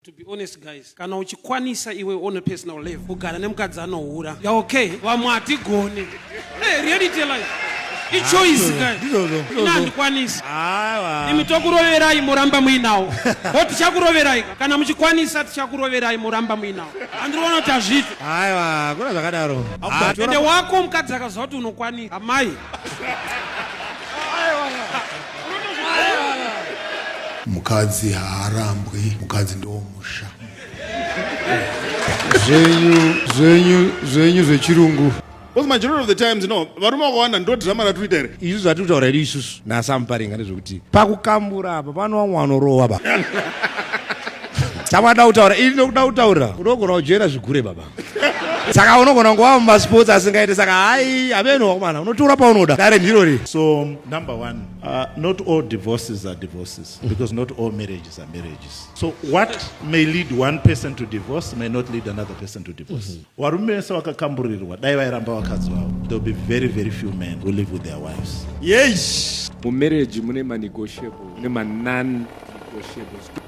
To be honest guys, kana uchikwanisa iwe on a personal level kugara nemukadzi anohura, ya okay, vamwe hatigone. Hey, reality life. Ichoice guys. Ndizvozvo. Ina handikwanisi. Aiwa. Imi tokuroverai moramba muinawo. O tichakuroverai kana muchikwanisa tichakuroverai moramba muinawo. Handiri kuona kuti hazviiti. Aiwa, hakuna zvakadaro. Ende wako mukadzi akaziva kuti unokwanisa. Amai. Mukadzi haarambwi, mukadzi ndomusha. Zvenyu zvenyu zvenyu zvechirungu. Because majority of the times, no, varume vakawanda ndo drama ratikuita here. Isu zvatiri kutaura hedu isusu nasamuparinga ndezvekuti pakukambura apa pano vamwe vanorowa ba chamada kutaura ini nokuda kutaura unogona kujoina zvigure baba, saka unogona kungova mumasports asingaite. Saka hai, hameno wakomana, unotora paunoda dare ndirori. So, number one, not all divorces are divorces because not all marriages are marriages. So, what may lead one person to divorce may not lead another person to divorce. Varume vese vakakamburirwa dai vairamba vakadzi vavo, there will be very, very few men who live with their wives. Yes. Mumarriage mune manegotiable, mune manon negotiables.